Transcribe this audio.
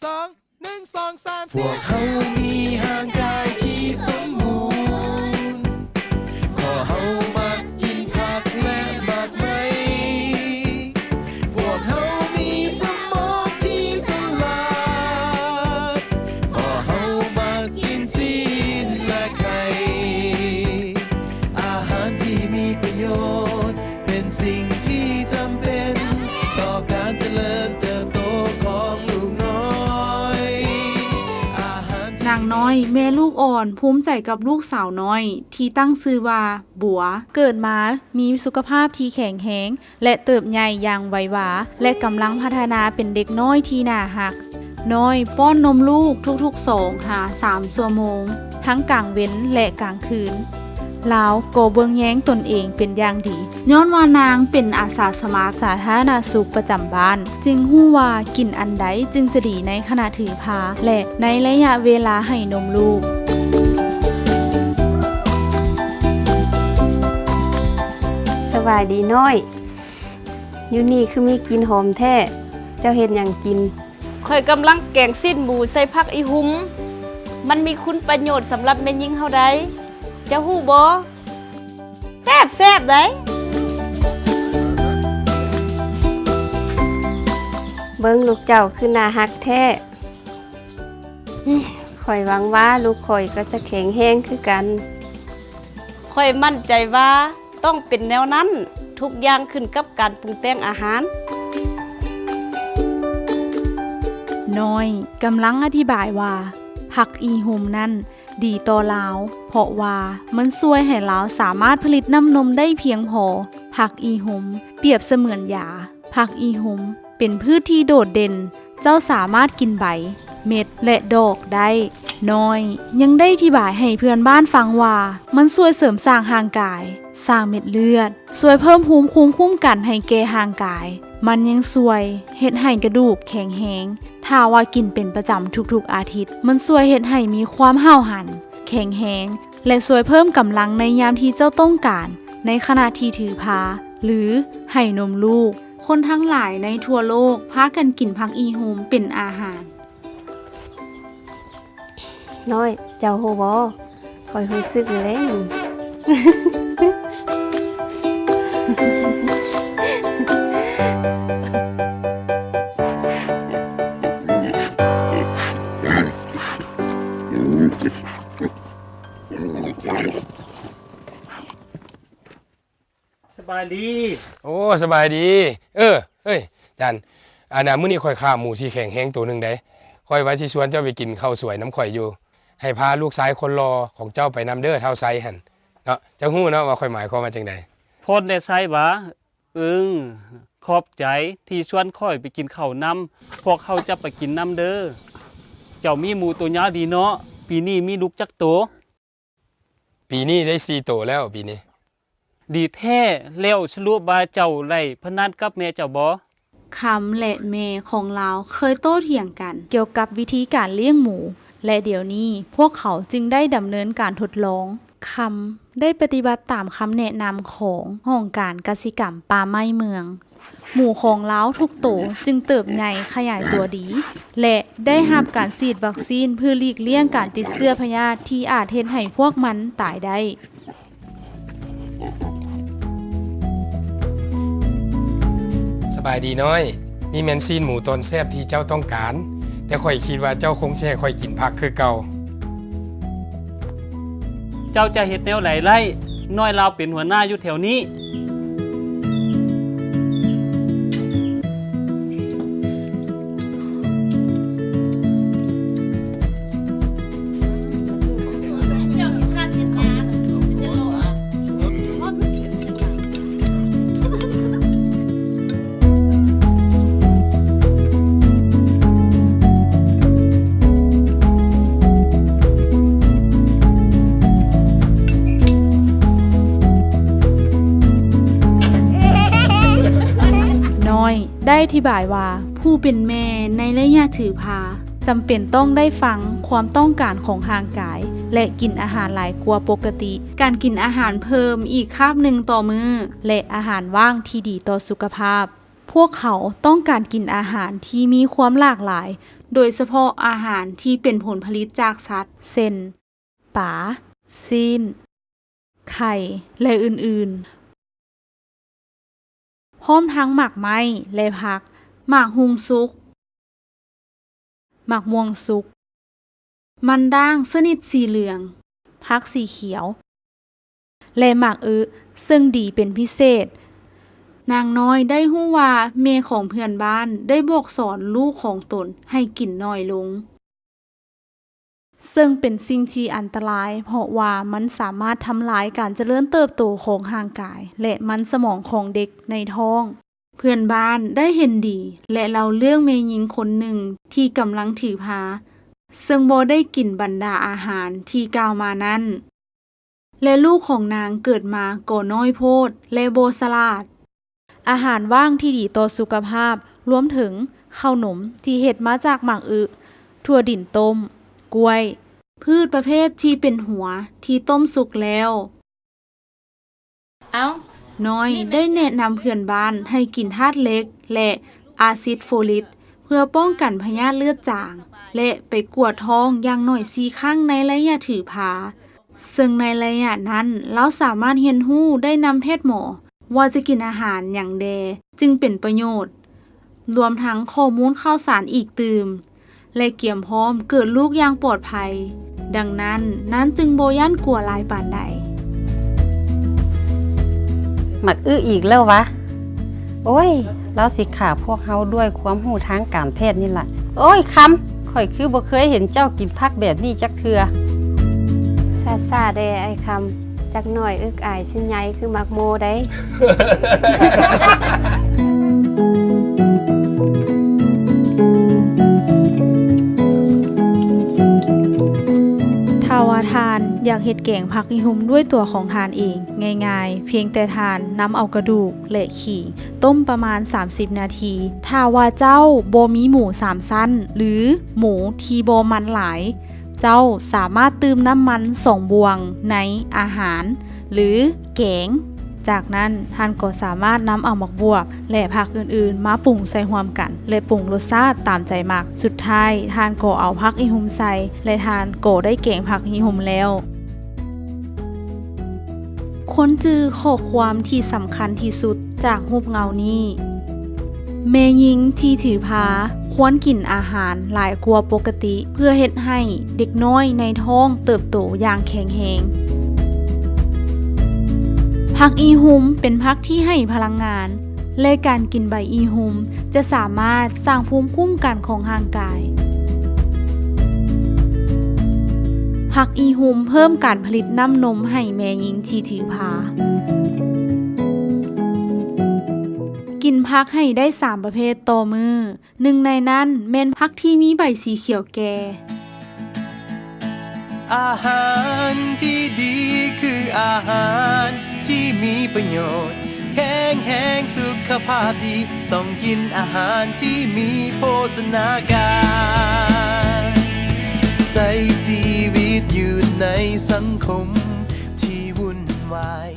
ສອງ ໜຶ່ງ ສອງ ສາມ ສີ່ ພວກເຮົາມີຮ່າງກາຍທີ່ສົມບູນ ເພາະເຮົາມັກກິນຜັກແລະໝາກໄມ້ ພວກເຮົາມີສະໝອງທີ່ສະຫຼາດ ເພາະເຮົາມັກກິນຊີ້ນແລະໄຂ່ ອາຫານທີ່ມີປະໂຫຍດ ເປັນສິ່ງທີ່ຈຳເປັນຕໍ່ການຈະເລີນເຕີບໂຕຂອງລູກນ້ອຍ. ອາຫານທີ່ ນາງນ້ອຍແມ່ລູກອ່ອນພູມໃຈກັບລູກສາວນ້ອຍທີ່ຕັ້ງຊື່ວ່າບົວ. ເກີດມາມີສຸຂະພາບທີ່ແຂງແຮງ ແລະ ເຕີບໃຫຍ່ຢ່າງໄວວາ ແລະ ກຳລັງພັດທະນາເປັນເດັກນ້ອຍທີ່ໜ້າຮັກ. ນ້ອຍປ້ອນນົມລູກທຸກໆສອງຫາສາມຊົ່ວໂມງ ທັງກາງເວັນ ແລະ ກາງຄືນ. ລາວກໍເບິ່ງແຍງຕົນເອງເປັນຢ່າງດີ ຍ້ອນວ່ານາງເປັນອາສາສະໝັກສາທາລະນະສຸກປະຈຳບ້ານ ຈຶ່ງຮູ້ວ່າກິນອັນໃດຈຶ່ງຈະດີໃນຂະນະຖືພາ ແລະ ໃນໄລຍະເວລາໃຫ້ນົມລູກ. ສະບາຍດີນ້ອຍ ຢູ່ນີ້ຄືມີກິ່ນຫອມແທ້ ເຈົ້າເຮັດຫຍັງກິນ? ຂ້ອຍກຳລັງແກງຊີ້ນໝູໃສ່ຜັກອີຮຸ່ມ ມັນມີຄຸນປະໂຫຍດສຳລັບແມ່ຍິງເຮົາໃດ໋ ເຈົ້າຮູ້ບໍ່? ແຊບໆໃດ໋. ເບິ່ງລູກເຈົ້າຄືໜ້າຮັກແທ້ ຂ້ອຍຫວັງວ່າລູກຂ້ອຍກໍຈະແຂງແຮງຄືກັນ. ຂ້ອຍໝັ້ນໃຈວ່າຕ້ອງເປັນແນວນັ້ນ ທຸກຢ່າງຂຶ້ນກັບການປຸງແຕ່ງອາຫານ. ນ້ອຍກຳລັງອະທິບາຍວ່າ ຜັກອີຮຸ່ມນັ້ນດີຕໍ່ລາວ ເພາະວ່າມັນຊ່ວຍໃຫ້ລາວສາມາດຜະລິດນ້ຳນົມໄດ້ພຽງພໍ. ຜັກອີຮຸ່ມປຽບສະເໝືອນຢາ. ຜັກອີຮຸ່ມເປັນພືດທີ່ໂດດເດັ່ນ, ເຈົ້າສາມາດກິນໃບ, ເມັດ ແລະ ດອກໄດ້. ນ້ອຍຍັງໄດ້ອະທິບາຍໃຫ້ເພື່ອນບ້ານຟັງວ່າ ມັນຊ່ວຍເສີມສ້າງຮ່າງກາຍ, ສ້າງເມັດເລືອດ, ຊ່ວຍເພີ່ມພູມຄຸ້ມຄຸ້ມກັນໃຫ້ແກ່ຮ່າງກາຍ. ມັນຍັງຊ່ວຍເຮັດໃຫ້ກະດູກແຂງແຮງ, ຖ້າວ່າກິນເປັນປະຈຳທຸກໆອາທິດ. ມັນຊ່ວຍເຮັດໃຫ້ມີຄວາມຫ້າວຫັນ, ແຂງແຮງ ແລະ ຊ່ວຍເພີ່ມກຳລັງໃນຍາມທີ່ເຈົ້າຕ້ອງການ, ໃນຂະນະທີ່ຖືພາ ຫຼື ໃຫ້ນົມລູກ. ຄົນທັງຫຼາຍໃນທົ່ວໂລກພາກັນກິນຜັກອີຮຸ່ມເປັນອາຫານ. ນ້ອຍ ເຈົ້າຮູ້ບໍ່? ຂ້ອຍຮູ້ສຶກຢູ່ເດ້. ສະບາຍດີ. ໂອ້ ສະບາຍດີ. ເອີ ເອີຍ ຈັນ ອັນນ່າ ມື້ນີ້ຂ້ອຍຂ້າໝູທີ່ແຂງແຮງໂຕໜຶ່ງໃດ. ຂ້ອຍວ່າຊິຊວນເຈົ້າໄປກິນເຂົ້າສວຍນຳຂ້ອຍຢູ່. ໃຫ້ພາລູກຊາຍຄົນຫຼໍ່ຂອງເຈົ້າໄປນຳເດີ ທ້າວໄຊຫັ້ນເນາະ. ເຈົ້າຮູ້ເນາະວ່າຂ້ອຍໝາຍຄວາມວ່າຈັ່ງໃດ? ພອນແດ່ໄຊຫວາ? ເອີ ຂອບໃຈທີ່ຊວນຂ້ອຍໄປກິນເຂົ້ານຳ. ພວກເຮົາຈະໄປກິນນຳເດີ. ເຈົ້າມີໝູໂຕຍາວດີເນາະ. ປີນີ້ມີລູກຈັກໂຕ? ປີນີ້ໄດ້ສີ່ໂຕແລ້ວ ປີນີ້. ດີແທ້. ແລ້ວສະຫຼຸບວ່າເຈົ້າໄດ້ພະນັນກັບແມ່ເຈົ້າບໍ່? ຄຳ ແລະ ແມ່ຂອງລາວເຄີຍໂຕ້ຖຽງກັນກ່ຽວກັບວິທີການລ້ຽງໝູ ແລະ ດຽວນີ້ພວກເຂົາຈຶ່ງໄດ້ດຳເນີນການທົດລອງ. ຄຳໄດ້ປະຕິບັດຕາມຄຳແນະນຳຂອງຫ້ອງການກະສິກຳປ່າໄມ້ເມືອງ. ໝູຂອງລາວທຸກໂຕຈຶ່ງເຕີບໃຫຍ່ຂະຫຍາຍຕົວດີ ແລະ ໄດ້ຮັບການສີດວັກຊີນເພື່ອຫຼີກລ່ຽງການຕິດເຊື້ອພະຍາດທີ່ອາດເຮັດໃຫ້ພວກມັນຕາຍໄດ້. ສະບາຍດີນ້ອຍ. ນີ້ແມ່ນຊີ້ນໝູຕອນແຊບທີ່ເຈົ້າຕ້ອງການ, ແຕ່ຂ້ອຍຄິດວ່າເຈົ້າຄົງຊິໃຫ້ຂ້ອຍກິນຜັກຄືເກົ່າ. ເຈົ້າຈະເຮັດແນວໃດໄດ້? ນ້ອຍລາວເປັນຫົວໜ້າຢູ່ແຖວນີ້. ນ້ອຍໄດ້ອະທິບາຍວ່າ ຜູ້ເປັນແມ່ໃນໄລຍະຖືພາ ຈຳເປັນຕ້ອງໄດ້ຟັງຄວາມຕ້ອງການຂອງຮ່າງກາຍ ແລະ ກິນອາຫານຫຼາຍກວ່າປົກກະຕິ, ການກິນອາຫານເພີ່ມອີກຄາບໜຶ່ງຕໍ່ມື້ ແລະ ອາຫານວ່າງທີ່ດີຕໍ່ສຸຂະພາບ. ພວກເຂົາຕ້ອງການກິນອາຫານທີ່ມີຄວາມຫຼາກຫຼາຍ, ໂດຍສະເພາະອາຫານທີ່ເປັນຜົນຜະລິດຈາກສັດ ເຊັ່ນ ປາ, ຊີ້ນ, ໄຂ່ ແລະ ອື່ນໆ, ພ້ອມທັງໝາກໄມ້ ແລະ ຜັກ, ໝາກຮຸ່ງສຸກ, ໝາກມ່ວງສຸກ, ມັນດ້າງຊະນິດສີເຫຼືອງ, ຜັກສີຂຽວ ແລະ ໝາກອຶ ເຊິ່ງດີເປັນພິເສດ. ນາງນ້ອຍໄດ້ຮູ້ວ່າແມ່ຂອງເພື່ອນບ້ານໄດ້ບອກສອນລູກຂອງຕົນໃຫ້ກິນໜ້ອຍລົງ, ເຊິ່ງເປັນສິ່ງທີ່ອັນຕະລາຍ, ເພາະວ່າມັນສາມາດທຳລາຍການຈະເລີນເຕີບໂຕຂອງຮ່າງກາຍ ແລະ ມັນສະໝອງຂອງເດັກໃນທ້ອງ. ເພື່ອນບ້ານໄດ້ເຫັນດີ ແລະ ເລົ່າເລື່ອງແມ່ຍິງຄົນໜຶ່ງທີ່ກຳລັງຖືພາ, ເຊິ່ງບໍ່ໄດ້ກິນບັນດາອາຫານທີ່ກ່າວມານັ້ນ ແລະ ລູກຂອງນາງເກີດມາກໍນ້ອຍໂພດ ແລະ ບໍ່ສະຫຼາດ. ອາຫານວ່າງທີ່ດີຕໍ່ສຸຂະພາບ ລວມເຖິງເຂົ້າໜົມທີ່ເຮັດມາຈາກໝາກອຶ, ຖົ່ວດິນຕົ້ມ, ກ້ວຍ, ພືດປະເພດທີ່ເປັນຫົວທີ່ຕົ້ມສຸກແລ້ວ. ເອົ້າ ນ້ອຍໄດ້ແນະນຳເພື່ອນບ້ານໃຫ້ກິນທາດເຫຼັກ ແລະ ອາຊິດໂຟລິກ ເພື່ອປ້ອງກັນພະຍາດເລືອດຈາງ ແລະ ໄປກວດທ້ອງຢ່າງໜ້ອຍສີ່ຄັ້ງໃນໄລຍະຖືພາ, ເຊິ່ງໃນໄລຍະນັ້ນລາວສາມາດຮຽນຮູ້ໄດ້ນຳແພດໝໍວ່າຈະກິນອາຫານຫຍັງແດ່ຈຶ່ງເປັນປະໂຫຍດ, ລວມທັງຂໍ້ມູນຂ່າວສານອີກຕື່ມ ແລະ ກຽມພ້ອມເກີດລູກຢ່າງປອດໄພ. ດັ່ງນັ້ນ ນາງຈຶ່ງບໍ່ຢ້ານກົວຫຼາຍປານໃດ. ໝາກອຶອີກແລ້ວວະ. ໂອ້ຍ ລາວຊິຂ້າພວກເຮົາດ້ວຍຄວາມຮູ້ທາງການແພດນີ້ລະ. ໂອ້ຍ ຄຳ, ຂ້ອຍຄືບໍ່ເຄີຍເຫັນເຈົ້າກິນຜັກແບບນີ້ຈັກເທື່ອ. ຊ້າໆແດ່ອ້າຍຄຳ, ຈັກໜ້ອຍອຶກອາຍຊິໃຫຍ່ຄືໝາກໂມໄດ໋. ຖ້າວ່າທ່ານຢາກເຮັດແກງຜັກອີຮຸ່ມດ້ວຍຕົວຂອງທ່ານເອງ ງ່າຍໆ, ພຽງແຕ່ທ່ານນຳເອົາກະດູກ ແລະ ຂີງຕົ້ມປະມານສາມສິບນາທີ. ຖ້າວ່າເຈົ້າບໍ່ມີໝູສາມຊັ້ນ ຫຼື ໝູທີ່ບໍ່ມັນຫຼາຍ, ເຈົ້າສາມາດຕື່ມນ້ຳມັນສອງບ່ວງໃນອາຫານ ຫຼື ແກງ. ຈາກນັ້ນທ່ານກໍສາມາດນຳເອົາໝາກບວບ ແລະ ຜັກອື່ນໆມາປຸງໃສ່ຮ່ວມກັນ ແລະ ປຸງລົດຊາດຕາມໃຈມັກ. ສຸດທ້າຍທ່ານກໍເອົາຜັກອີຮຸ່ມໃສ່ ແລະ ທ່ານກໍໄດ້ແກງຜັກອີຮຸ່ມແລ້ວ. ຄວນຈື່ຂໍ້ຄວາມທີ່ສຳຄັນທີ່ສຸດຈາກຮູບເງົານີ້. ແມ່ຍິງທີ່ຖືພາຄວນກິນອາຫານຫຼາຍກວ່າປົກກະຕິ ເພື່ອເຮັດໃຫ້ເດັກນ້ອຍໃນທ້ອງເຕີບໂຕຢ່າງແຂງແຮງ. ຜັກອີຮຸ່ມເປັນຜັກທີ່ໃຫ້ພະລັງງານ ແລະ ການກິນໃບອີຮຸ່ມຈະສາມາດສ້າງພູມຄຸ້ມກັນຂອງຮ່າງກາຍ. ຜັກອີຮຸ່ມເພີ່ມການຜະລິດນ້ຳນົມໃຫ້ແມ່ຍິງທີ່ຖືພາ. ກິນຜັກໃຫ້ໄດ້ສາມປະເພດຕໍ່ມື້. ໜຶ່ງໃນນັ້ນແມ່ນຜັກທີ່ມີໃບສີຂຽວແກ່. ອາຫານທີ່ດີຄືອາຫານທີ່ມີປະໂຫຍດ, ແຂງແຮງ, ສຸຂະພາບດີ, ຕ້ອງກິນອາຫານທີ່ມີໂພຊະນາການ. ໃຊ້ຊີວິດຢູ່ໃນສັງຄົມທີ່ວຸ່ນວາຍ.